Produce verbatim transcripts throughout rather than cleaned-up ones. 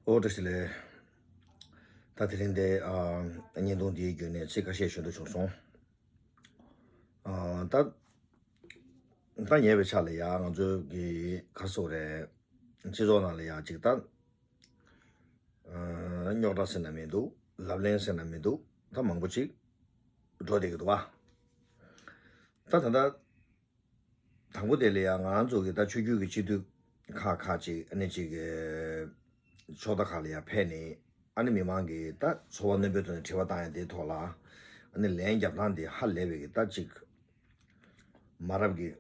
ཨོ་བཀྲ་ཤིས་བདེ་ལེགས། ད་དེ་རིང་འདི་ཨ་བརྙན་ཐུང་འདིའི་བརྒྱུད་ནས་ཚིག་ཁ་ཤས་ཞུ་འདོད་བྱུང་སོང་། ཨ་ད་ད་ཉེ་བའི་ཆར་ལ་ཡ་ང་ཚོའི་གི་ག་རེ་ཟེར་དགོས་རེད། སྤྱི་ཚོགས་ནང་ལ་ཡ་ཅིག་ད་ཨ་རྙོག་དྲ་ཟེར་ན་མི་འདུག་ལབ་གླེང་ཟེར་ན་མི་འདུག་ད་མང་པོ་ཅིག་འགྲོ་བསྡད་ཀྱི་འདུག་བ། ད་ད་ལྟ། དང་པོ་དེ་ལ་ཡང་ང་རང་ཚོ་གི་ད་ཆོས་བརྒྱུད་ཀྱི་སྤྱི་འཐུས་ཁག་ཁག་ཅིག་ཨ་ནི་ཅིག་གི་ཕྱོགས་མཐའ་ཁག་ལ་ཡང་ཕེབས་ནས་ཨ་ནི་མི་མང་གི་ད་ཚོར་བ་རྣོན་པོའི་ཐོག་ནས་དྲི་བ་བཏང་ཡ་དེའི་ཐོག་ལ་ཨ་ནི་ལན་རྒྱབ་སྟངས་དེ་ཧ་ལས་པའི་གི་ད་ཅིག་མ་རབས་ཀྱི་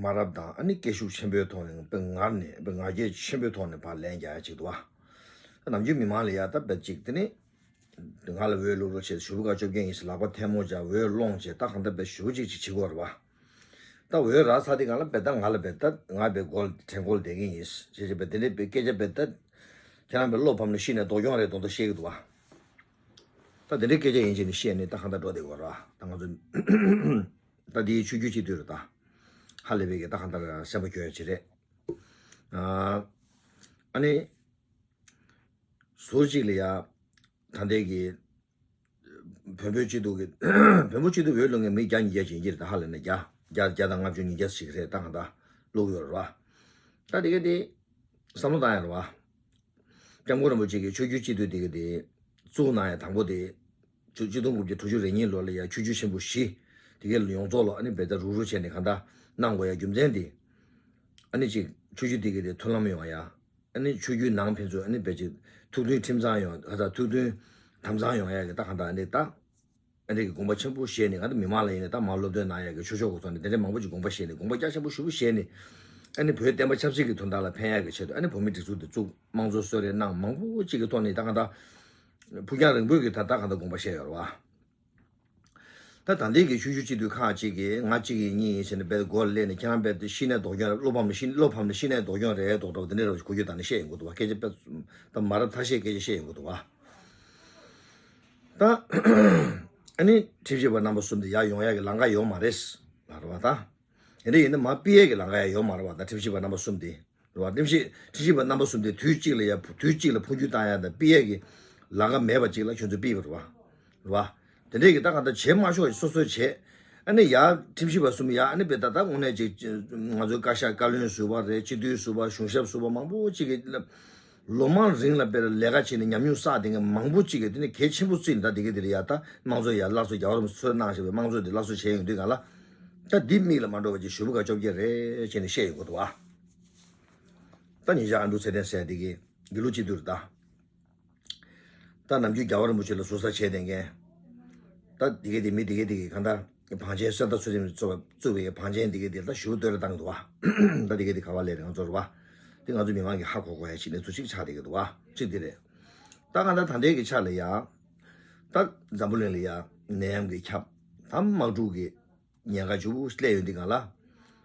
མ་རབས་དང་ཨ་ནི་སྐད་ཤུགས་ཆེན་པོའི་ཐོག་ནས་དཔེ་ངར་ནས་དཔེ་ང་རྒྱལ་ཆེན་པོའི་ཐོག་ནས་ཕར་ལན་རྒྱག་ཡ་ཅིག་འདུག་བ། ད་ནམ་རྒྱུན་མི་མང་ལ་ཡ་ད་དཔེ་ཅིག་དེ་ནི། ང་ལ་འོས་བླུག་རོགས་བྱས་ཞུ་བུ་ག་བཅོ་བརྒྱད་ཡིན་ཟེར་ལག་པ་ཐལ་མོ་སྦྱར་འོས་སློང་བྱས་ད་གང་ལྟར་བས་ཞུ་བུ་གཅིག་ཅིག་བྱེད་དགོས་རེད་བ། ད་འོས་རག་ཚར་དེ་གང་ལ་བས་ད་ང་ལ་བས་ད་ང་བས་སྒོ་ལ་དྲན་སྐོར་བསྡད་ཀྱི་ཡིན་ཞེས་བྱས་པས་དེ་འདྲའི་བས་སྐད་ཆ་བས་ད་ཁྱེད་རང་བས་བློ་ཕམ་ནས་ཤི་ནས་སྡུག་གྱོང་རེད་དོན་དག་བཤད་ཀྱི་འདུག་བ། ད་དེ་འདྲའི་སྐད་ཆ་ཡིན་བྱས་ནས་བཤད་ནས་ད་གང་ལྟར་འགྲོ་བསྡད་དགོས་རེད་བ། ད་ང་ཚོ་ད་དེའི་ཆོས་བརྒྱུད་སྤྱི་འཐུས་རེད་ད། ཧ་ལས་པའི་གི་ད་གང་ལྟར་སེམས་པ་སྐྱོ་ཡ་ཅིག་རེད། ཨ་ནི། ཟུར་གཅིག་ལ་ཡ། ད་ལྟའི་གི། བོན་པོའི་སྤྱི་འཐུས་ཀྱི། བོན་པོ་སྤྱི་འཐུས་འོས་བླུག་མཁན་མི་བརྒྱ་ཉིས་བརྒྱ་ཅིག་ཡིན་གྱི་རེད་ད་ཧ་ལས་ན་བརྒྱ། བརྒྱ་བརྒྱ་དང་ལྔ་བཅུ་ཉིས་བརྒྱ་ཞིག་རེད་ད་གང་ལྟར་བླུག་ཡོད་རེད་བ། ད་དེ་ག་དེ། བསམ་བློ་བཏང་ཡ་རེད་བ། སྐྱབས་མགོན་རིན་པོ་ཆེ་གི་ཆོས་བརྒྱུད་སྤྱི་འཐུས་དེ་ག་དེ། བཙུགས་གནང་ཡ་དང་པོ་དེ། ཆུ་ཆུ་སྟོང་དགུ་བརྒྱ་དྲུག་ཅུ་རེ་གཉིས་ལོ་ལ་ཡ་ཆོས་བརྒྱུད་ཆེན་པོ་བཞི། དེ་གའི་ཡོངས་རྫོགས་ལ་ཨ་ནི་བེ་ད་རུག་རུག་བྱས་ནས་གང་ལྟར་གནང་དགོས་ཡ་རྒྱུ་མཚན་དེ། ཨ་ནི་གཅིག་ཆོས་བརྒྱུད་དེ་གའི་དེ་མཐུན་ལམ་ཡོང་ཡ། ཨ་ནི་ཆོས་བརྒྱུད་ནང་ཕན་ཚུན་ཨ་ནི་བེད་ཀྱི་ཐུགས་མཐུན་ཁྲིམས་གཙང་ཡོང་ཧ་ད་ཐུགས་མཐུན་དམ་གཙང་ཡོང་ཡ་གི་ད་གང་ལྟར་ཨ་ནི་ད། ཨ་ནི་གི་དགོངས་པ་ཆེན་པོ་བཞེས་ནས་ང་ད་མི་མང་ལ་ཡིན་ནས་ད་མ་སློབ་སྟོན་གནང་ཡ་གི་ཆོས་ཕྱོགས་གོ་ཚོགས་ནས་དེ་འདྲའི་མང་པོ་ཅིག་དགོངས་པ་བཞེས་ནས་དགོངས་པ་རྒྱ་ཆེན་པོ་ཞུ་བཞེས་ནས། ཨ་ནི་བོད་བསྟན་པ་ཆབ་སྲིད་ཀྱི་དོན་དག་ལ་ཕན་ཡ་གི་ཆེད་དུ་ཨ་ནི་བོད་མི་སྒྲིག་འཛུགས་འདི་བཙུགས་དམངས་གཙོ་གསོལ་རས་གནང་མང་པོ་ཅིག་གི་ཐོག་ནས་ད་གང་ལྟར། ཕུགས་རྒྱང་རིང་པོའི་གི་ད་ད་གང་ལྟར་དགོངས་པ་བཞེས་ཡོད་རེད་བ། ད་ད་ལྟའི་གི་ཆོས་བརྒྱུད་སྤྱི་འཐུས་ཁག་ཅིག་གིས་ང་གཅིག་ཡིན་གཉིས་ཡིན་ཟེར་ནས་དཔེ་སྒོ་ལ་སླེབས་ནས་ཁྱེད་རང་དཔེ་ཤི་ནས་སྡུག་གྱོང་རེད་བློ་ཕམ་ནས་ཤི་བློ་ཕམ་ནས་ཤི་ནས་སྡུག་གྱོང་རེད་མདོག་འདྲ་བོ་དེ་འདྲ་རེད་གོ་རྒྱུ་ད་ནི་བཤད་ཡོང་གི་འདུག་བ། སྐད་ཆ་དཔེ་ད་མ་རབས་ཐ་ཤལ་སྐད་ཆ་བཤད་ཡོང་གི་འདུག་བ། ད་ཨ་ནི་ཁྲིམས་ཞིབ་པ་རྣམ་པ་གསུམ་དེ་ཡར་ཡོང་ཡ་གི་ལམ་ཁ་ཡོད་མ་རེད་ལབ་རེད་བ་ད། དེ་འདྲ་ཡིན་ན་མ་པི་ཨེ་གི་ལམ་ཁ་ཡ་ཡོད་མ་རེད་བ་ད་ཁྲིམས་ཞིབ་པ་རྣམ་པ་གསུམ་དེ། རེད་བ། ཁྲིམས་ཞིབ་ཁྲིམས་ཞིབ་པ་རྣམ་པ་གསུམ་དེ་དུས་གཅིག་ལ་ཡ་དུས་གཅིག་ལ་འཕོ་འགྱུར་བཏང་ཡ་དང་པི་ཨེ་གི་ལམ་ཁ་མེད་པ་ཅིག་ལ་ཁྱོད་ཚོས་ཕུད་པ་རེད་བ། རེད་བ། དེ་འདྲས་ཀྱི་ད་ག་ད་བྱེད་མ་ཤོག་སོ་སོས་བྱེད། ཨ་ནི་ཡ་ཁྲིམས་ཞིབ་པ་གསུམ་ཡ་ཨ་ནི་བེ་ད་ད་དངོས་གནས་ཅིག་ང་ཚོའི་བཀའ་ཤག་བཀའ་བློན་ཟུར་པ་རེད་སྤྱི་འཐུས་ཟུར་པ་གཞུང་ཞབས་ཟུར་པ་མང་པོ་ཅིག་གི་ལོ་མང་རིང་ལ་བེ་ལས་ཀ་བྱས་ནས་ཉམས་མྱོང་བསགས་དེ་ངས་མང་པོ་ཅིག་གི་དེ་ནི་གལ་ཆེན་པོ་བརྩིས་ནས་ད་དེ་གི་དེ་ལ་ཡ་ད་དམངས་གཙོ་ཡ་སླར་གསོ་རྒྱལ་བ་རིན་པོ་ཆེས་གནང་བཞག་པའི་དམངས་གཙོ་དེ་སླར་གསོ་བྱས་ཡོང་དུས་ག་ལ། ད་འདི་མིག་ལ་མ་འགྲོ་བ་ཅིག་ཞུ་བུ་ག་བཅོ་བརྒྱད་རེད་ཅེས་ནས་བཤད་ཡོང་གི་འདུག་བ། ད་ཉེ་ཆར་ཨ་འབྲུག་ཚེ་བརྟན་ཟེར་དེ་གི་དགེ་ལུགས་སྤྱི་འཐུས་རེད་ད། ད་ནམ་རྒྱུན་རྒྱལ་བ་རིན་པོ་ཆེ་ལ་ཟུར་ཟ་བྱས་བསྡད་མཁན། ད་དེ་གི་དེ་མི་དེ་གི་དེ་གི་གང་ལྟར་བང་ཆེན་གསེར་རྟ་ཚུལ་ཁྲིམས་གཙོས་པའི་བང་ཆེན་དེ་གི་དེ་ད་ཞུ་བུ་བསྟོད་ར་བཏང་གི་འདུག་བ། ད་དེ་གི་དེ་ག་བ་ལས་རེད་ང་ཚོ་རེད་བ། དེ་ང་ཚོ་མི་མང་གི་ཧ་གོ་གོ་ཡ་ཅིག་གནས་ཚུལ་ཅིག་ཆགས་བསྡད་ཀྱི་འདུག་བ་ཅིག་དེ་རེད། ད་གང་ལྟར་ད་ལྟའི་གི་ཆ་ལ་ཡ། ད་འཛམ་བུ་གླིང་ལ་ཡ་ནད་ཡམས་ཀྱི་ཁྱབ། ད་དམག་འཁྲུག་གི་ཉེན་ཁ་ཞེ་པོ་སླེབས་ཡོད་འདི་གང་ལ།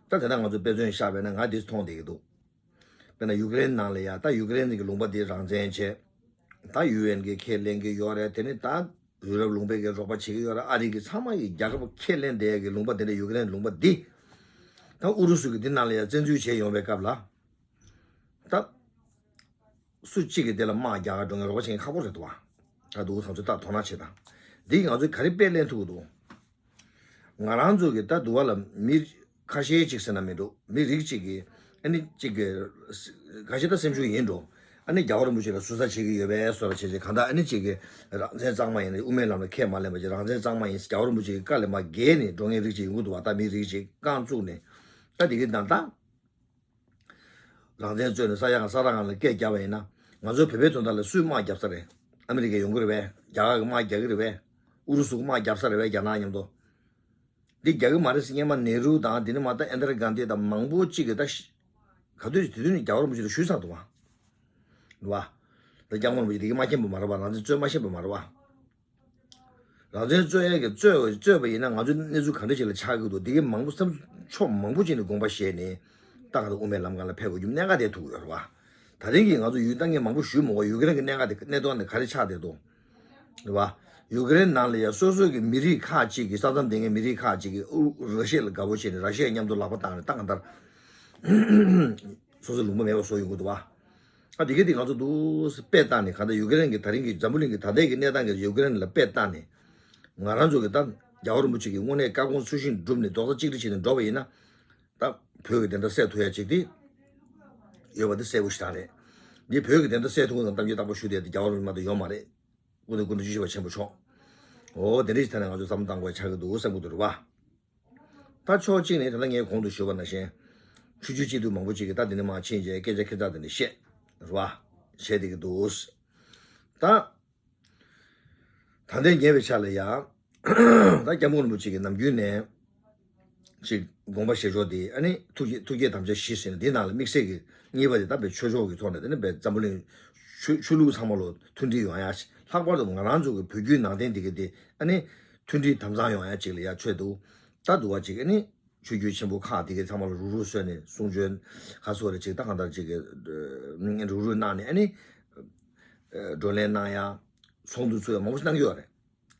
ད་དེ་ན་ང་ཚོ་དཔེ་མཚོན་བཞག་པས་ན་ང་འདི་མཐོང་བསྡད་ཀྱི་འདུག་དཔེར་ན་ཡུ་ཀེ་རེན་ནང་ལ་ཡ་ད་ཡུ་ཀེ་རེན་གྱི་ལུང་པ་འདི་རང་བཙན་བྱས། ད་ཡུ་ཨེན་གྱིས་ཁས་ལེན་གྱི་ཡོད་རེད་དེ་ནི་ད་ཡུ་རོབ་ལུང་པའི་གི་རོགས་པ་བྱེད་ཀྱི་ཡོད་རེད་ཨ་རི་གི་ཚང་མ་ཡི་རྒྱལ་ཁབ་ཁས་ལེན་བསྡད་ཡ་གི་ལུང་པ་འདི་འདྲ་ཡུ་ཀེ་རེན་ལུང་པ་འདི། ད་ཨུ་རུ་སུ་གི་འདི་ནང་ལ་ཡ་བཙན་འཛུལ་བྱས་ཡོང་བའི་སྐབས་ལ། ད། སུ་གཅིག་གིས་དེ་ལ་དམག་རྒྱག་ག་འགྲོ་མཁན་རོགས་པ་བྱེད་མཁན་ཁག་པོ་རེད་འདུག་བ། ད་འདུག་ང་ཚོས་ད་དོ་སྣང་བྱེད་དང་། འདི་ང་ཚོས་ག་རེ་དཔེ་ལེན་ཐུབ་ཀྱི་འདུག་ང་རང་ཚོ་གི་ད་འདུག་བ་ལ་མི་ཁ་ཤས་གཅིག་ཟེར་ན་མི་འདུག་མི་རིགས་གཅིག་གིས་ཨ་ནི་གཅིག་གི་ཁ་ཤས་ད་སེམས་ཤུགས་ཡིན་འགྲོ། ཨ་ནི་རྒྱལ་བ་རིན་པོ་ཆེ་ལ་ཟུར་ཟ་བྱེད་ཀྱི་ཡོད་པས་སོ་ར་བྱེད་བྱེད་གང་ལྟར་ཨ་ནི་གཅིག་གི་རང་བཙན་གཙང་མ་ཡིན་ན་དབུ་མའི་ལམ་ལ་ཁས་མ་ལེན་པ་ཅིག་རང་བཙན་གཙང་མ་ཡིན་རྒྱལ་བ་རིན་པོ་ཆེ་གི་བཀའ་ལས་མ་འགལ་ནས་འགྲོ་མཁན་རིགས་གཅིག་ཡོང་གི་འདུག་བ། ད་མི་རིགས་གཅིག་རྐང་བཙུགས་ནས་ད་དེ་གི་ནང་ད། རང་བཙན་རྩོད་ནས་ས་ཡ་ང་ས་ར་ང་ལ་སྐད་རྒྱབ་པ་ཡིན་ན། ང་ཚོའི་བོད་པའི་དོན་དག་ལ་སུས་དམག་རྒྱབ་ས་རེད། ཨ་མི་རི་ཀས་ཡོང་གི་རེད་པས། རྒྱ་གར་གྱིས་དམག་རྒྱག་གི་རེད་པས། ཨུ་རུ་སུ་གིས་དམག་རྒྱབ་ས་རེད་པས་རྒྱ་ནག་མཉམ་དུ། འདི་རྒྱག་གི་མ་རེད་ཟེར་སྔོན་མ་ནེ་རུ་དང་དེ་ནས་མ་ད་ཨིན་དྲ་གྷན་དྷི་དང་མང་པོ་གཅིག་གིས་ད་ཤི། ག་དུས་དེ་དུས་ནས་རྒྱལ་བ་རིན་པོ་ཆེ་ལ་ཞུས་ཚར་འདུག་བ། རེད་བ། ད་སྐྱབས་མགོན་རིན་པོ་ཆེ་དེ་གི་མ་མཁྱེན་པ་མ་རེད་བ། རང་བཙན་རྩོད་མ་ཤེས་པ་མ་རེད་བ། རང་བཙན་རྩོད་ཡས་ཀྱི་རྩོད་རྩོད་པ་ཡིན་ན་ང་ཚོ་གནས་ཚུལ་ག་འདྲ་ཞིག་ལ་ཆགས་ཀྱི་འདུག་འདི་གའི་མང་པོ་བསམ་ཕྱོགས་མང་པོ་ཅིག་ནས་དགོངས་པ་བཞེས་ནས་ཏག་ཏག་དབུ་མའི་ལམ་སྒང་ལ་ཕེབས་དགོས་རྒྱུ་གནད་འགག་དེ་ཐུག་ཡོད་རེད་བ། ད་རིང་གི་ང་ཚོ་ཡུལ་ལྟ་མཁན་མང་པོ་ཞུས་མ་དགོས་ཡུ་ཀེ་རེན་གྱི་གནད་འགག་དེ་གནད་དོན་དེ་ག་རེ་ཆགས་བསྡད་འདུག་རེད་བ། ཡུ་ཀེ་རེན་ནང་ལ་ཡ་སོ་སོ་གི་མི་རིགས་ཁག་ཅིག་གི་ས་མཚམས་དེ་སྔའི་མི་རིགས་ཁག་ཅིག་གི་ཨུ་ར་ཤི་ཡ་ལ་དགའ་པོ་བྱས་ནས་ར་ཤི་ཡ་མཉམ་དུ་ལག་པ་བཏང་ནས་ཏག་ཏག་སོ་སོ་ལུང་པ་མེད་པ་བཟོ་ཡོང་གི་འདུག་བ། ད་དེ་ག་དེ་ང་ཚོ་འདུག་སེ་དཔེ་བལྟས་ནས། གང་ལྟར་ཡུ་ཀེ་རེན་གྱི་ད་རིང་གི་འཛམ་བུ་གླིང་གི་ད་ལྟའི་གི་གནས་སྟངས་ཀྱི་ཡུ་ཀེ་རེན་ལ་དཔེ་བལྟས་ནས། ང་རང་ཚོ་གི་ད་རྒྱལ་བ་རིན་པོ་ཆེ་གི་དངོས་གནས་བཀའ་དགོངས་ཚུལ་བཞིན་བསྒྲུབས་ནས་རྡོག་རྩ་གཅིག་སྒྲིལ་བྱས་ནས་འགྲོ་བ་ཡིན་ན། ད་བོད་ཀྱི་བདེན་མཐའ་གསལ་ཐུབ་ཡ་ཅིག་དེ་ཡོད་པ་དེ་གསལ་པོ་ཞེ་དྲག་རེད། འདི་བོད་ཀྱི་བདེན་མཐའ་གསལ་ཐུབ་ན་གཏམ་རྒྱུད་རྟག་པར་ཞུ་བསྡད་དེ་རྒྱལ་བ་རིན་པོ་ཆེ་མ་གཏོགས་ཡོད་མ་རེད། སྐུ་ཚེ་ཀུན་ཏུ་བརྟན་ཞེས་པ་ཆེན་པོ་མཆོག། འོ་དེ་འདྲ་ཞིག་ཐད་ནས་ང་ཚོ་བསམ་བློ་བཏང་དགོས་ཆགས་ཀྱི་འདུག་བསམ་གྱི་འདུག་རེད་བ། ད་ཕྱོགས་གཅིག་ནས་ད་ལྟ་ངས་གོང་དུ་ཞུས་པ་ནང་བཞིན། ཆོས་བརྒྱུད་སྤྱི་འཐུས་མང་པོ་ཅིག་གིས་ད་འདི་ནས་མར་ཕྱིན་རྗེས་སྐད་ཆ་ཁེར་རྐྱང་དེ་འདྲ་བཤད། རེད་བ། བཤད་བསྡད་ཀྱི་འདུག་ད། ད་ལྟའི་ཉེ་བའི་ཆར་ལ་ཡ། ད་སྐྱབས་མགོན་རིན་པོ་ཆེ་གིས་ནམ་རྒྱུན་ནས་ཅིག་དགོངས་པ་བཞེས་ཕྱོགས་དེ། ཨ་ནི་ཐུགས་བསྐྱེད་ཐུགས་བསྐྱེད་དམ་བཅའ་བཞི་ཟེར་ནས་དེའི་ནང་ལ་དམིགས་བསལ་གྱི་གཉིས་པ་དེ་ད་དཔེ་ཆོས་ཕྱོགས་ཀྱི་ཐོག་ནས། དེ་ནི་དཔེ་འཛམ་བུ་གླིང་ཆོས་ཆོས་ལུགས་ཚང་མ་ལ་མཐུན་སྒྲིལ་ཡོང་ཡ། ལྷག་པར་དུ་ང་རང་ཚོ་གི་བོད་བརྒྱུད་ནང་བསྟན་དེ་ག་དེ་ཨ་ནི་མཐུན་སྒྲིལ་དམ་གཙང་ཡོང་ཡ་ཅིག་ལ་ཡ་ཆེད་དུ། ད་འདུག་བ་ཅིག་ཨ་ནི་ཆོས་བརྒྱུད་ཆེན་པོ་ཁག་དེ་གའི་ཚང་མ་ལ་རུག་རུག་བཟོས་ནས་གསུང་ཆོས་ག་ཚོད་རེ་ཅིག་ད་གང་ལྟར་ཅིག་གི་རུག་རུག་གནང་ནས། ཨ་ནི་བགྲོ་གླེང་གནང་ཡ། ཚོགས་འདུ་ཚོགས་ཡ་མང་པོ་ཞིག་གནང་གི་ཡོད་རེད།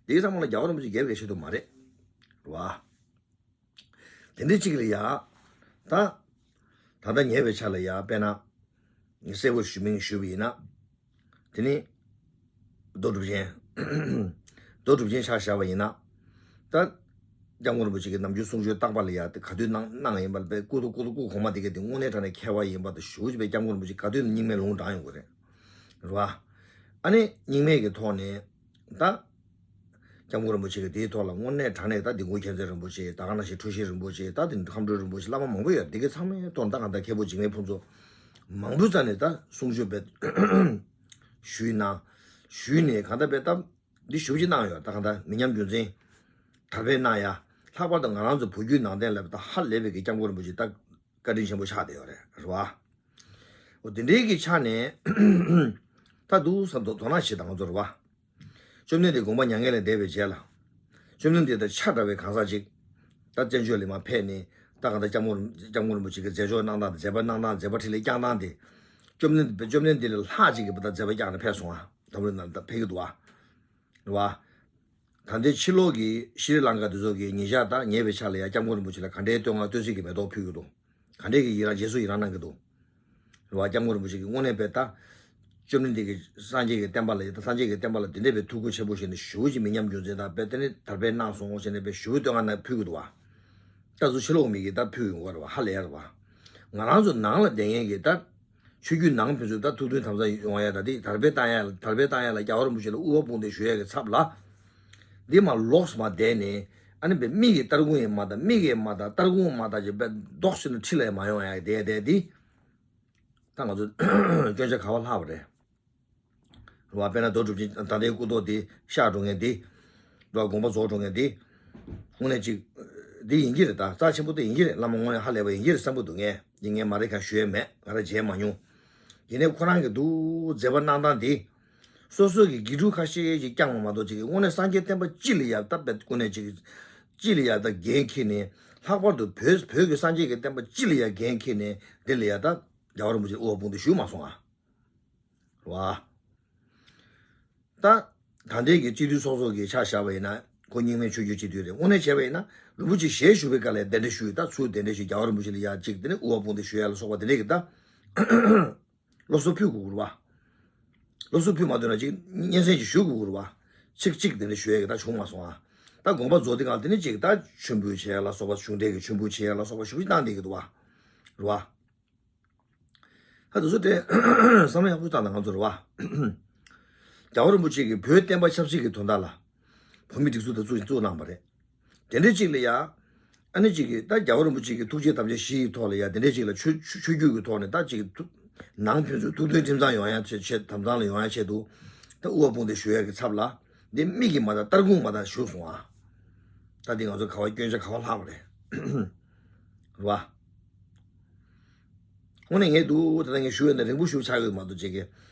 དེའི་ཚང་མ་ལ་རྒྱལ་བ་རིན་པོ་ཆེ་འགལ་བའི་ཆེད་དུ་མ་རེད། རེད་བ། དེ་འདྲའི་གཅིག་ལ་ཡ། ད། ད་ལྟ་ཉེ་བའི་ཆར་ལ་ཡ་དཔེར་ན། གསལ་པོ་ཞུ་མིན་ཞུས་པ་ཡིན་ན། དེ་ནི། རྡོ་གྲུབ་ཆེན། རྡོ་གྲུབ་ཆེན་ཆ་བཞག་པ་ཡིན་ན། ད། སྐྱབས་མགོན་རིན་པོ་ཆེ་གི་ནམ་རྒྱུན་གསུང་ཆོས་རྟག་པ་ལ་ཡ་དེ་ག་དུས་གནང་གནང་ཡིན་པ་ལ། དཔེ་སྐུ་ཐུགས་སྐུ་ཐུགས་སྐུ་གོང་མ་དེ་ག་དེ་དངོས་གནས་དྲང་གནས་མཁས་པ་ཡིན་པ་དེ་ཞུ་བྱས། དཔེ་སྐྱབས་མགོན་རིན་པོ་ཆེ་ག་དུས་ནས་རྙིང་མའི་ལུང་དྲངས་ཡོང་གི་རེད། རེད་བ། ཨ་ནི་རྙིང་མའི་གི་ཐོག་ནས། ད། སྐྱབས་མགོན་རིན་པོ་ཆེ་གི་དེའི་ཐོག་ལ་དངོས་གནས་དྲང་གནས་ད་འདི་འགོ་མཁྱེན་བརྩེ་རིན་པོ་ཆེ། ད་ག་ནང་བཞིན་འཁྲུལ་ཞིག་རིན་པོ་ཆེ། ད་དེ་ཁམས་སྤྲུལ་རིན་པོ་ཆེ། བླ་མ་མང་པོ་ཡོད། དེ་གའི་ཚང་མའི་ཐོག་ད་གང་ལྟར་མཁན་པོ་འཇིགས་མེད་ཕུན་ཚོགས་མང་པོའི་རྩ་ནས་ད་གསུང་ཆོས་དཔེ་ཞུས་གནང་། ཞུས་ནས་གང་ལྟར་དཔེ་ད་འདི་ཞུ་ཅིག་གནང་ཡོད། ད་གང་ལྟར་མི་ཉམས་རྒྱུན་འཛིན་དར་སྤེལ་གནང་ཡ། ལྷག་པར་དུ་ང་རང་ཚོ་བོད་བརྒྱུད་ནང་བསྟན་ལ་ད་ཧ་ལས་པའི་གི་སྐྱབས་མགོན་རིན་པོ་ཆེ་ད་བཀའ་དྲིན་ཆེན་པོ་ཆགས་བསྡད་ཡོད་རེད། རེད་བ། འོ་དེ་འདྲའི་གི་ཆ་ནས། ད་འདུག་ས་དོ་དོ་སྣང་བྱེད་དང་ང་ཚོ། རེད་བ། བཅོམ་ལྡན་འདས་དགོངས་པ་མྱ་ངན་ལས་འདས་པའི་རྗེས་ལ། བཅོམ་ལྡན་འདས་དང་ཆ་འདྲ་བའི་གང་ཟག་ཅིག་ད་བཙན་བྱོལ་ལ་མར་ཕེབས་ནས། ད་གང་ལྟར་སྐྱབས་མགོན་སྐྱབས་མགོན་རིན་པོ་ཆེ་གི་མཛད་ཕྱོགས་གནང་སྟངས་དང་། མཛད་པ་གནང་སྟངས། མཛད་པ་འཕྲིན་ལས་བསྐྱངས་སྟངས་དེ། བཅོམ་ལྡན་བཅོམ་ལྡན་འདས་ལས་ལྷག་ཅིག་གིས་ད་མཛད་པ་བསྐྱངས་ནས་ཕེབས་སོང་ང་། འཛམ་བུ་གླིང་ནང་ད་ཕེབས་ཀྱི་འདུག་བ། རེད་བ། ད་ལྟའི་ཕྱི་ལོགས་ཀྱི་ཤྲི་ལང་ཀ་དེ་ཚོ་གིས་ཉིན་ཞག་ད་ཉེ་བའི་ཆར་ལ་ཡ་སྐྱབས་མགོན་རིན་པོ་ཆེ་ལ་ག་འདྲའི་བསྟོད་བསྔགས་བསྟོད་ཚིག་གི་མེ་ཏོག་ཕུལ་གྱི་འདུག་ག་འདྲའི་གི་ཡི་རང་རྗེས་སུ་ཡི་རང་གནང་གི་འདུག་རེད་བ། སྐྱབས་མགོན་རིན་པོ་ཆེ་གི་དངོས་གནས་དཔེ་ད། བཅོམ་ལྡན་འདས་ཀྱི་སངས་རྒྱས་ཀྱི་བསྟན་པ་ལ་ཡ། ད་སངས་རྒྱས་ཀྱི་བསྟན་པ་ལ་དེ་འདྲའི་དཔེ་ཐུགས་ཁུར་ཆེན་པོ་བཞེས་ནས་ཞེ་པོ་ཅིག་མི་ཉམས་རྒྱུན་འཛིན་དང་། དཔེ་དེ་ནི་དར་སྤེལ་གནང་སོང་ཟེར་ནས་དཔེ་ཞེ་པོ་བསྟོད་བསྔགས་གནང་ཕུལ་གྱི་འདུག་བ། ད་གཟོད་ཕྱི་ལོགས་མི་གིས་ད་ཕུལ་ཡོང་གི་རེད་བ། ཧ་ལས་རེད་བ། ང་རང་ཚོ་ནང་ལ་བསྡད་མཁན་གྱི་ད། ཆོས་བརྒྱུད་ནང་ཕན་ཚུན་ད་ཐུགས་མཐུན་དམ་གཙང་ཡོང་ཡ། ད་དེ་དར་སྤེལ་བཏང་ཡ། དར་སྤེལ་བཏང་ཡ་ལ་རྒྱལ་བ་རིན་པོ་ཆེ་ལ་དབུ་བ་དཔུང་འདེགས་ཞུ་ཡ་གི་ཚབ་ལ། འདི་མར་ལོགས་མར་བསྡད་ནས། ཨ་ནི་དཔེ་མིག་གིས་སྟར་ཁུང་ཡང་མ་ལྟ། མིག་གིས་མ་ལྟ། སྟར་ཁུང་མ་ལྟ་ཅིག་དཔེ་རྡོག་ཤི་ན་ཁྲི་ལ་ཡང་མ་ཡོང་ཡ་བསྡད་བསྡད་དེ། ད་ང་ཚོ་སྐྱོན་ཆ་ག་པར་ལྷག་པ་རེད། རེད་བ། དཔེར་ན་རྡོ་གྲུབ་ཆེན་ད་ལྟའི་སྐུ་ཐོག་འདི་གཤེགས་འགྲོ་མཁན་འདི། རེད་བ། དགོངས་པ་རྫོགས་འགྲོ་མཁན་འདི། དངོས་གནས་ཅིག་འདི་ཡིན་གྱི་རེད། ད་རྩ་ཆེན་པོ་དེ་ཡིན་གྱི་རེད། བླ་མ་དངོས་གནས་ཧ་ལས་པ་ཡིན་གྱི་རེད་བསམ་གྱི་འདུག་ངས། ཡིན། ངས་མ་རེད་ཁ་ཞུ་ཡས་མེད། ང་རང་མཇལ་མ་མྱོང་། ཡིན་ནའི་ཁོ་རང་གི་འདུག་མཛད་པ་གནང་སྟངས་འདི། སོ་སོ་གི་དགེ་ཕྲུག་ཁ་ཤས་ཤིག་བསྐྱངས་པ་མ་གཏོགས་ཅིག་གིས་དངོས་གནས་སངས་རྒྱས་བསྟན་པ་སྤྱི་ལ་ཡ་ད་དཔེ་དངོས་གནས་ཅིག་སྤྱི་ལ་ཡ་ད་འགན་འཁྱེར་ནས། ལྷག་པར་དུ་བོད་བོད་ཀྱི་སངས་རྒྱས་ཀྱི་བསྟན་པ་སྤྱི་ལ་ཡ་འགན་འཁྱེར་ནས། དེ་ལ་ཡ་ད་རྒྱལ་བ་རིན་པོ་ཆེ་དབུ་བ་དཔུང་འདེགས་ཞུས་མ་སོང་ང་། རེད་བ། ད། ད་ལྟའི་གི་སྤྱི་འཐུས་ཚོགས་གཙོ་གི་ཆ་བཞག་པ་ཡིན་ན། ཁོ་རྙིང་མའི་ཆོས་བརྒྱུད་སྤྱི་འཐུས་རེད། དངོས་གནས་བྱས་པ་ཡིན་ན་རིན་པོ་ཆེ་ཞལ་བཞུགས་པའི་སྐབས་ལ་གདན་འདྲེན་ཞུས། ད་ཚུར་གདན་འདྲེན་ཞུས། རྒྱལ་བ་རིན་པོ་ཆེ་ལ་ཡ་གཅིག་དེ་ནས་དབུ་བ་དཔུང་འདེགས་ཞུ་ཡ་ལ་སོགས་པ་དེ་འདྲའི་གི་ད། སློབ་གསོ་ཕུལ་དགོས་རེད་བ། སློབ་གསོ་ཕུལ་མ་ཐུབ་ན་ཅིག་སྙན་སེང་ཅིག་ཞུ་དགོས་རེད་བ། ཚིག་གཅིག་དེ་འདྲ་ཞུ་ཡ་གི་ད་བྱུང་མ་སོང་ཨ། ད་དགོངས་པ་རྫོགས་དུས་སྒང་དེ་ནས་ཅིག་ད་མཆོད་འབུལ་བྱེད་ཡ་ལ་སོགས་པ། གཞུང་འབྲེལ་གི་མཆོད་འབུལ་བྱེད་ཡ་ལ་སོགས་པ་ཞུ་གི་གནང་བསྡད་ཀྱི་འདུག་བ། རེད་བ། ད་དེ་ཚོ་དེ་བསམ་བློ་ཡག་པོ་བཏང་དང་། ང་ཚོ་རེད་བ། རྒྱལ་བ་རིན་པོ་ཆེ་གིས་བོད་བསྟན་པ་ཆབ་སྲིད་ཀྱི་དོན་དག་ལ་བོད་མི་སྒྲིག་འཛུགས་དེ་བཙུགས་བཙུགས་གནང་བ་རེད། དེ་འདྲའི་ཅིག་ལ་ཡ། ཨ་ནི་ཅིག་གིས་ད་རྒྱལ་བ་རིན་པོ་ཆེ་གི་ཐུགས་བསྐྱེད་དམ་བཅའ་བཞི་ཡི་ཐོག་ལ་ཡ། དེ་འདྲའི་ཅིག་ལ་ཆོས་ཆོས་ཆོས་བརྒྱུད་ཀྱི་ཐོག་ནས་ད་ཅིག་ཐུ་ནང་ཕན་ཚུན་ཐུགས་མཐུན་ཁྲིམས་གཙང་ཡོང་ཡ་ཆེད། ཆེད་དམ་གཙང་ལ་ཡོང་ཡ་ཆེད་དུ། ད་དབུ་བ་དཔུང་འདེགས་ཞུ་ཡ་གི་ཚབ་ལ། འདི་མིག་གིས་མ་ལྟ། སྟར་ཁུང་མ་ལྟ་ཞུས་སོང་ཨ། ད་འདི་ང་ཚོ་ག་བ་སྐྱོན་ཆ་ག་བ་ལྷག་པ་རེད། རེད་བ། དངོས་གནས་ངས་འདུག་ད་ལྟ་ངས་ཞུ་ཡོད་ན་རིང་པོ་ཞིག་ཆགས་ཡོད་མ་གཏོགས་ཅིག་གི།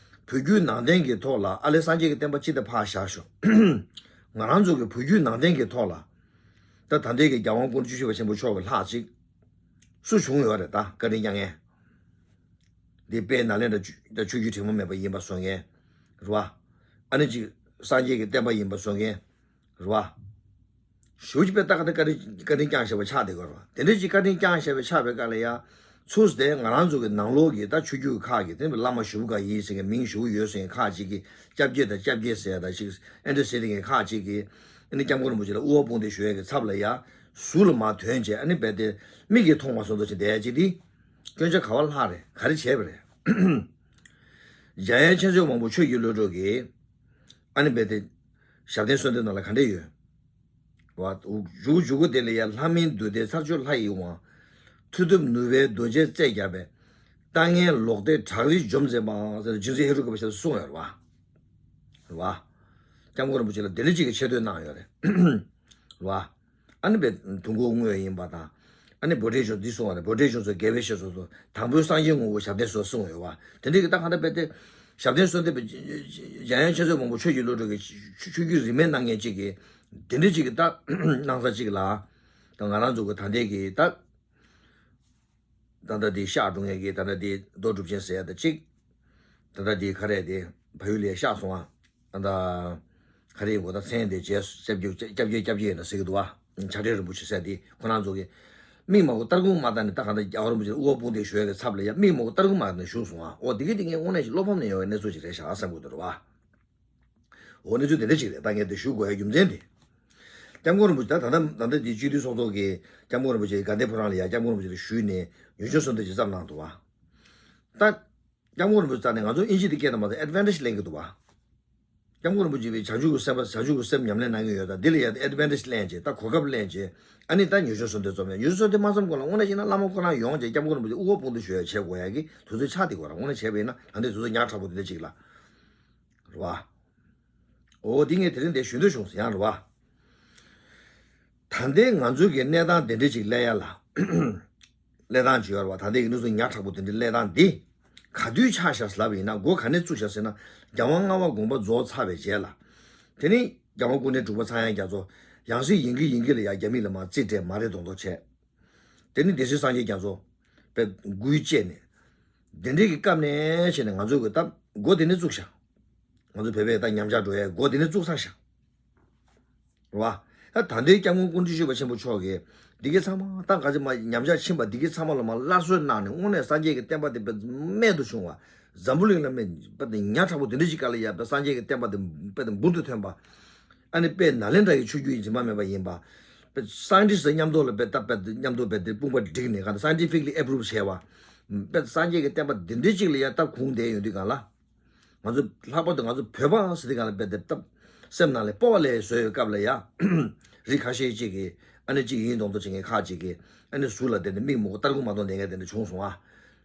བོད་བརྒྱུད་ནང་བསྟན་གྱི་ཐོག་ལ་ཨ་ལས་སངས་རྒྱས་ཀྱི་བསྟན་པ་སྤྱི་དང་ཕར་བཞག་ཤོག་ང་རང་ཚོ་གི་བོད་བརྒྱུད་ནང་བསྟན་གྱི་ཐོག་ལ། ད་ད་ལྟའི་གི་རྒྱལ་དབང་སྐུ་ཕྲེང་བཅུ་བཞི་པ་ཆེན་པོ་མཆོག་གི་ལྷག་ཅིག་སུ་བྱུང་ཡོད་རེད། ད་བཀའ་དྲིན་བསྐྱངས་མཁན། འདི་དཔལ་ནཱ་ལེནྡྲ་ཆོས་ཆོས་བརྒྱུད་དྲི་མ་མེད་པ་ཡིན་པ་བཟོ་མཁན། རེད་བ། ཨ་ནི་ཅིག་སངས་རྒྱས་ཀྱི་བསྟན་པ་ཡིན་པ་བཟོ་མཁན། རེད་བ། ཞུ་ཅི་པའི་ལྟ་ག་ད་བཀའ་དྲིན་བཀའ་དྲིན་བསྐྱངས་བཞག་པ་ཆགས་བསྡད་ཀྱི་རེད་བ། དེ་འདྲ་ཅིག་བཀའ་དྲིན་བསྐྱངས་བཞག་པའི་ཆགས་པའི་སྐབས་ལ་ཡ། ཚུར་དེ་ང་རང་ཚོ་གི་ནང་ལོགས་ཀྱི་ད་ཆོས་བརྒྱུད་ཁག་གི་དེ་བླ་མ་ཞུ་ག་ཡིན་ཟེར་མཁན་མིང་ཞུ་ཡོད་ཟེར་མཁན་ཁག་ཅིག་གིས་སྐྱབས་རྗེ་དང་སྐྱབས་རྗེ་ཟེར་ཡ་ད་ཅིག་ཨེ་འདྲ་ཟེར་མཁན་ཁག་ཅིག་གིས་ཨ་ནི་སྐྱབས་མགོན་རིན་པོ་ཆེ་ལ་དབུ་བ་དཔུང་འདེགས་ཞུ་ཡ་གི་ཚབ་ལ་ཡ་ཟུར་ལ་མར་ཐོན་བྱས་ཨ་ནི་རྦད་དེ་མིག་གིས་མཐོང་མ་སོང་ཚོ་ཞིག་བསྡད་ཡ་ཅིག་འདི་སྐྱོན་ཆ་ག་བ་ལྷག་རེད། ག་རེ་བྱས་པ་རེད། འཇམ་དབྱངས་མཁྱེན་བརྩེ་དབང་པོ་ཆོས་ཀྱི་བློ་གྲོས་ཀྱིས་ཨ་ནི་རྦད་དེ་ཞབས་བརྟན་གསོལ་འདེབས་ནང་ལ་ག་འདྲས་ཡོད། བ། མཇུག་མཇུག་གུ་དེ་ལ་ཡ་ལྷ་མིན་བདུད་སྡེ་ཚར་གཅོད་ལྷ་ཡི་དབང་། མཐུ་སྟོབས་ནུས་པའི་རྡོ་རྗེ་རྩལ་རྒྱས་པས། ལྟ་ངན་ལོག་ལྟའི་བྲག་རི་འཇོམས་མཛད་པ་ཟེར་རྗེ་བཙུན་ཧེ་རུ་ཀ་པ་ཞབས་སུ་གསུངས་ཡོད་རེད་བ། རེད་བ། སྐྱབས་མགོན་རིན་པོ་ཆེ་ལ་དེ་འདྲ་ཅིག་གི་ཆེ་བསྟོད་གནང་ཡོད་རེད། རེད་བ། ཨ་ནི་པའི་དུས་འཁོར་དངོས་ཡིན་པ་དང་། ཨ་ནི་བྷོ་ཊའི་གཞུང་འདི་གསུངས་པ་རེད། བྷོ་ཊའི་གཞུང་སོགས་དགེ་བའི་བཤེས་སོ་སོ་དང་པོའི་སངས་རྒྱས་ངོ་བོ་ཞབས་བརྟན་སོགས་གསུངས་ཡོད་བ། དེ་འདྲའི་གི་ད་གང་ལྟར་དཔེ་དེ། ཞབས་བརྟན་གསོལ་འདེབས་པའི་འཇམ་དབྱངས་མཁྱེན་བརྩེ་དབང་པོ་ཆོས་ཀྱི་བློ་གྲོས་ཀྱི་ཆོས་བརྒྱུད་རིས་མེད་གནང་མཁན་གཅིག་གིས་དེ་འདྲའི་གཅིག་གི་ད་གནང་ས་གཅིག་ལ། ད་ང་རང་ཚོ་གི་ད་ལྟའི་གི་ད། ད་ལྟ་དེ་གཤེགས་འགྲོ་མཁན་གྱི་ད་ལྟ་དེ་རྡོ་གྲུབ་ཆེན་ཟེར་ཡ་ད་གཅིག་ད་ལྟ་དེ་ག་རེ་དེ་བལ་ཡུལ་ལ་གཤེགས་སོང་ཨ། ད་ལྟ་ག་རེ་ཡིན་གོ་ད་མཚན་དེ་རྗེས་སུ་སྐྱབས་རྗེ་སྐྱབས་རྗེ་སྐྱབས་རྗེ་ཡིན་ན་ཟེར་གི་འདུག་ཨ། བྱ་བྲལ་རིན་པོ་ཆེ་ཟེར་དེ་ཁོ་རང་ཚོ་གི་མིག་མང་པོ་སྟར་ཁུང་མ་བཏང་ནས་ད་གང་ལྟར་རྒྱལ་བ་རིན་པོ་ཆེ་དབུ་བ་དཔུང་འདེགས་ཞུ་ཡ་གི་ཚབ་ལ་ཡ་མིག་མང་པོ་སྟར་ཁུང་མ་བཏང་ནས་བཞུགས་སོང་ཨ། འོ་དེ་གི་དེ་ངས་དངོས་གནས་ཞིག་བློ་ཕམ་ནས་ཡོང་བའི་གནས་ཚུལ་ཞིག་རེད་ཤག་ཨ་བསམ་གི་འདུག་རེད་བ། འོ་གནས་ཚུལ་དེ་འདྲ་ཅིག་རེད། ད་ངས་དེ་ཞུ་དགོས་ཡ་རྒྱུ་མཚན་དེ། སྐྱབས་མགོན་རིན་པོ་ཆེ་ད་ད་ལྟ་ད་ལྟ་དེ་སྤྱི་འཐུས་ཚོགས་གཙོ་གིས་སྐྱབས་མགོན་རིན་པོ་ཆེ་དགའ་ལྡན་ཕོ་བྲང་ལ་ཡ་སྐྱབས་མགོན་རིན་པོ་ཆེ་ལ་ཞུས་ནས་ཡུལ་ལྗོངས་གསོལ་འདེབས་ཅིག་བརྩམས་གནང་འདུག་བ། ད་སྐྱབས་མགོན་རིན་པོ་ཆེ་རྩ་ནས་ང་ཚོ་ཨིན་ཇི་དེ་སྐད་དང་མ་ཚད་ཨེ་ཌི་ཝན་ཊེ་ཇི་ལེན་གི་འདུག་བ། སྐྱབས་མགོན་རིན་པོ་ཆེ་བའི་བྱང་ཆུབ་ཀྱི་སེམས་པ་བྱང་ཆུབ་ཀྱི་སེམས་ཉམས་ལེན་གནང་གི་ཡོད་ད་འདི་ལ་ཡ་ཨེ་ཌི་ཝན་ཊེ་ཇི་ལེན་བྱས་ད་གོ་སྐབས་ལེན་བྱས་ཨ་ནི་ད་ཡུལ་ལྗོངས་གསོལ་འདེབས་རྩོམ་ཡ་ཡུལ་ལྗོངས་གསོལ་འདེབས་མ་རྩོམ་གོང་ལ་དངོས་གནས་བྱས་ན་བླ་མ་ཁོ་རང་ཡོང་བྱས་སྐྱབས་མགོན་རིན་པོ་ཆེ་དབུ་བ་དཔུང་འདེགས་ཞུ་ཡ་བྱེད་དགོས་ཡ་གི་དུས་ཚོད་ཆགས་བསྡད་ཀྱི་ཡོད་ར། དངོས་གནས་བྱས་པ་ཡིན་ན་ད་ལྟའི་དུས་ཚོད་ཉག་ཕྲ་པོ་འདི་འདྲ་ཅིག་ལ། རེད་བ། འོ་འདི་ངས་དེ་རིང་འདིར་ཞུ་འདོད་བྱུང་ཡང་རེད་བ། ད་ལྟའི་ང་ཚོའི་གི་གནས་སྟངས་དེ་འདྲ་ཅིག་སླེབས་ཡ་ལ། གནས་སྟངས་ཅིག་ཡོད་རེད་བ། ད་ལྟའི་གི་གནས་ཚུལ་ཉག་ཕྲ་པོ་དེ་འདྲ་སླེབས་སྟངས་འདི། ག་དུས་ཆགས་ཤག་ལབ་པ་ཡིན་ན་འགོ་ག་ནས་བཙུགས་ཤག་ཟེར་ན་རྒྱལ་དབང་ལྔ་པ་དགོངས་པ་རྫོགས་ཚར་བའི་རྗེས་ལ། དེ་ནི་རྒྱལ་དབང་སྐུ་ཕྲེང་དྲུག་པ་ཚངས་དབྱངས་རྒྱ་མཚོ་ཡང་སྲིད་ཡིན་གི་ཡིན་གི་ལ་ཡ་རྒྱ་མི་ལ་མར་རྩིས་སྤྲད་མ་རེད་མདོག་མདོག་བྱས། དེ་ནི་སྡེ་སྲིད་སངས་རྒྱས་རྒྱ་མཚོ། དཔེ་འགུལ་བཅད་ནས། དེ་འདྲའི་གི་སྐབས་ནས་བྱས་ནས་ང་ཚོ་གི་ད་འགོ་དེ་ནས་བཙུགས་ཤག་ང་ཚོ་བོད་པས་ད་ཉམས་ཆག་འགྲོ་ཡའི་འགོ་དེ་ནས་བཙུགས་ཚར་ཤག་རེད་བ། ད་ད་ལྟའི་སྐྱབས་མགོན་སྐུ་ཕྲེང་བཅུ་བཞི་པ་ཆེན་པོ་མཆོག་གིས་འདི་གའི་ཚང་མ་ད་ག་ཚོད་མ་ཉམས་ཆག་ཕྱིན་པ་འདི་གའི་ཚང་མ་ལ་མ་སླར་གསོ་གནང་ནས་དངོས་གནས་སངས་རྒྱས་ཀྱི་བསྟན་པ་དེ་དཔེ་རྨད་དུ་བྱུང་བ། འཛམ་བུ་གླིང་ལ་དཔེ་ཉག་ཕྲ་པོ་དེ་འདྲ་ཞིག་ག་ལ་ཡ་དཔེ་སངས་རྒྱས་ཀྱི་བསྟན་པ་དེ་དཔེ་དེ་འབུར་དུ་ཐོན་པ། ཨ་ནི་དཔེ་ནཱ་ལེནྡྲ་ཡི་ཆོས་བརྒྱུད་ཡིན་གཅིག་མ་མེད་པ་ཡིན་པ། དཔེ་སའེན་ཊིསི་དང་མཉམ་དུ་ལ་དཔེ་ད་དཔེ་མཉམ་དུ་དཔེ་དེ་དཔུང་པ་བསྒྲིགས་ནས་གང་ལྟར་scientifically approve་བྱས་པ། དཔེ་སངས་རྒྱས་ཀྱི་བསྟན་པ་འདི་འདྲའི་ཅིག་ལ་ཡ་ད་གུང་བསྡད་ཡོང་དུས་གང་ལ། ང་ཚོ་ལྷག་པར་དུ་ང་ཚོ་བོད་པ་ཟེར་དུས་གང་ལ་དཔེ་དེ་ད་སེམས་ནང་ལ་སྤོབས་པ་ལས་བཟོས་ཡོད་སྐབས་ལ་ཡ། རིགས་ཁ་ཤས་ཅིག་གིས་ཨ་ནི་ཅིག་ཡིན་མདོག་མདོག་བྱེད་མཁན་ཁག་ཅིག་གིས་ཨ་ནི་ཟུར་ལ་བསྡད་ནས་མིག་མོག་སྟར་ཁུང་མ་གཏོང་བསྡད་མཁན་དེ་འདྲ་བྱུང་སོང་ཨ།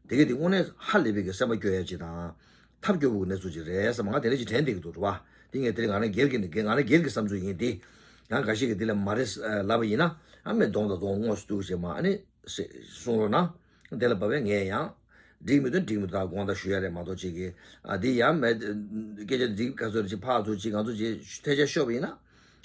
དེ་གས་དེ་དངོས་གནས་ཧ་ལས་པའི་གི་སེམས་པ་སྐྱོ་ཡ་ཅིག་དང་། ཐབས་སྐྱོ་པོ་གི་གནས་ཚུལ་ཅིག་རེད་བསམ་ང་དེ་འདྲ་ཅིག་དྲན་བསྡད་ཀྱི་འདུག་རེད་བ། དེ་ངས་དེ་རིང་ང་རང་སྒེར་གྱི་ནི་ང་རང་སྒེར་གྱི་བསམ་ཚུལ་ཡིན་ཏེ། ཡང་འགའ་ཞིག་གིས་དེ་ལ་མ་རེད་ལབ་པ་ཡིན་ན་ཨ་མས་གདོང་དང་གདོང་དངོས་སུ་གཏུག་བྱས་མ་ཨ་ནི་གསུང་རོགས་གནང་། དེ་ལ་བབ་པས་ངས་ཡང་། འགྲིག་མི་འདུག་འགྲིག་མི་འདུག་ད་དགོངས་དག་ཞུ་ཡ་རེད་མ་གཏོགས་ཅིག་གིས་ཨ་དེ་ཡང་མེད། སྐད་ཆ་འགྲིག་ག་ཚོད་རེད་ཅིག་ཕར་ཚུར་ཅིག་ང་ཚོ་ཅིག་ཐལ་ཆ་ཤོར་བ་ཡིན་ན།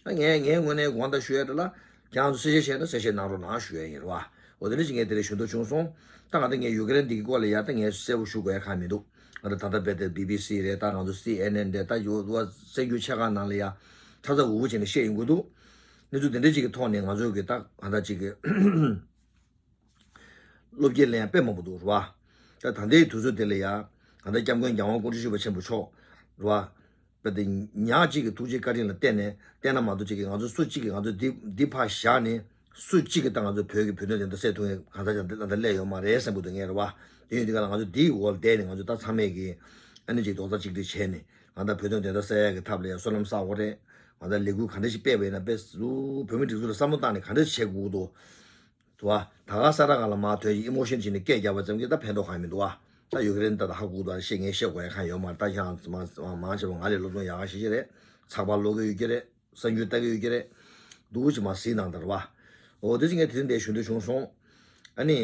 ཨ་ངས་ངའི་ངོས་ནས་དགོངས་དག་ཞུ་ཡ་རེད་ལ། ཁྱེད་རང་ཚོ་གསལ་བཤད་བྱས་ན་གསལ་བཤད་གནང་རོགས་གནང་ཞུ་ཡ་ཡིན་རེད་བ། འོ་དེ་འདྲ་ཅིག་ངས་དེ་རིང་ཞུ་འདོད་བྱུང་སོང་། ད་ང་ད་ངས་ཡུ་ཀེ་རེན་འདི་གི་སྐོར་ལ་ཡ་ད་ངས་གསལ་པོ་ཞུ་དགོས་ཡ་གང་ཡང་མི་འདུག་ང་ད་ད་ལྟ་རྦད་དེ་བི་བི་སི་རེད་ད་ང་ཚོ་སི་ཨེན་ཨེན་རེད་ད་ཡོ་བ་གསར་འགྱུར་ཆེ་ཁག་ནང་ལ་ཡ། ཁྲ་ཚ་འུར་འུར་བྱས་ནས་བཤད་ཡོང་གི་འདུག་གནས་ཚུལ་དེ་འདྲ་ཅིག་གི་ཐོག་ནས་ང་ཚོ་གི་ད་གང་ལྟར་ཅིག་གི་བློ་སྐྱེད་ལེན་ཡ་དཔེ་མང་པོ་འདུག་རེད་བ། ད་ད་ལྟའི་དུས་ཚོད་དེ་ལ་ཡ། ང་ད་སྐྱབས་མགོན་རྒྱལ་དབང་སྐུ་ཕྲེང་བཅུ་བཞི་པ་ཆེན་པོ་མཆོག་རེད་བ། དཔེ་དེ་ཉག་གཅིག་གི་ཐུགས་རྗེ་བཀའ་དྲིན་ལ་བརྟེན་ནས་བལྟས་ན་མ་གཏོགས་གཅིག་གིས་ང་ཚོ་སུ་གཅིག་གིས་ང་ཚོ་འདི་འདི་ཕར་བཞག་ནས་སུ་གཅིག་གིས་ད་ང་ཚོ་བོད་ཀྱི་བོད་དོན་དེ་འདྲ་སེལ་ཐུབ་མཁན་གང་ཟག་ཅང་འདི་ད་ལྟ་སླེབས་ཡོད་མ་རེད་བསམ་གྱི་འདུག་ངས་རེད་བ། དེ་ཡིན་དུས་ག་ལ་ང་ཚོ་འདིའི་འོག་ལ་བསྡད་ནས་ང་ཚོ་ད་ཚང་མས་ཀྱི་ཨ་ནི་ཅིག་རྡོག་རྩ་གཅིག་སྒྲིལ་བྱས་ནས་ང་ད་བོད་དོན་དེ་འདྲ་སེལ་ཡག་གི་ཐབས་ལ་ཡང་བསོད་ནམས་བསགས་དགོས་རེད། ང་ད་ལས་འགུལ་ག་འདྲ་ཞིག་སྤེལ་བ་ཡིན་ན་དཔེ་ཟུ་བོད་མི་སྒྲིག་འཛུགས་ལ་བསམ་བློ་བཏང་ནས་ག་འདྲ་བྱེད་དགོས་འདུག་དུ་བ། ད་ག་ས་ར་ག་ལ་མ་ཐོས་ཀྱི་ཨི་མོ་ཤན་བྱས་ནས་སྐད་རྒྱབ་པ་ཙམ་གྱིས་ད་ཕན་ཐོགས་གང་ཡང་མི་འདུག་བ། ད་ཡུ་ཀེ་རེན་ད་ད་ཧ་གོ་ད་ཤེས་ངས་བཤད་དགོས་ཡ་གང་ཡོད་མ་རེད། ད་ཡང་མང་མང་ཆེ་བ་ང་ལས་སློབ་སྦྱོང་ཡག་ག་ཤེས་ཀྱི་རེད། ཚགས་པར་ཀློག་གི་ཡོད་ཀྱི་རེད། གསར་འགྱུར་ལྟ་གི་ཡོད་ཀྱི་རེད། སྡུག་པོ་ཅིག་མ་གཟིགས་གནང་དང་རེད་བ། འོ་དེ་ཅིག་ངས་དེ་རིང་འདིར་ཞུ་འདོད་བྱུང་སོང་། ཨ་ནི།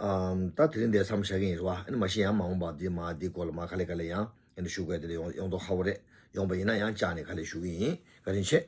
ཨམ། ད་དེ་རིང་འདིར་མཚམས་བཞག་གི་ཡིན་རེད་བ། ཨ་ནི་མ་གཞི་ཡང་མ་འོངས་པ་འདི་མ་འདི་སྐོར་ལ་མ་ག་ལེ་ག་ལེ་ཡང་ཨ་ནི་ཞུ་དགོས་དེ་ལ་ཡོང་ཡོང་མདོག་ཁ་པོ་རེད། ཡོང་པ་ཡིན་ན་ཡང་བཅར་ནས་ག་ལེ་ཞུ་གི་ཡིན། བཀའ་དྲིན་ཆེ།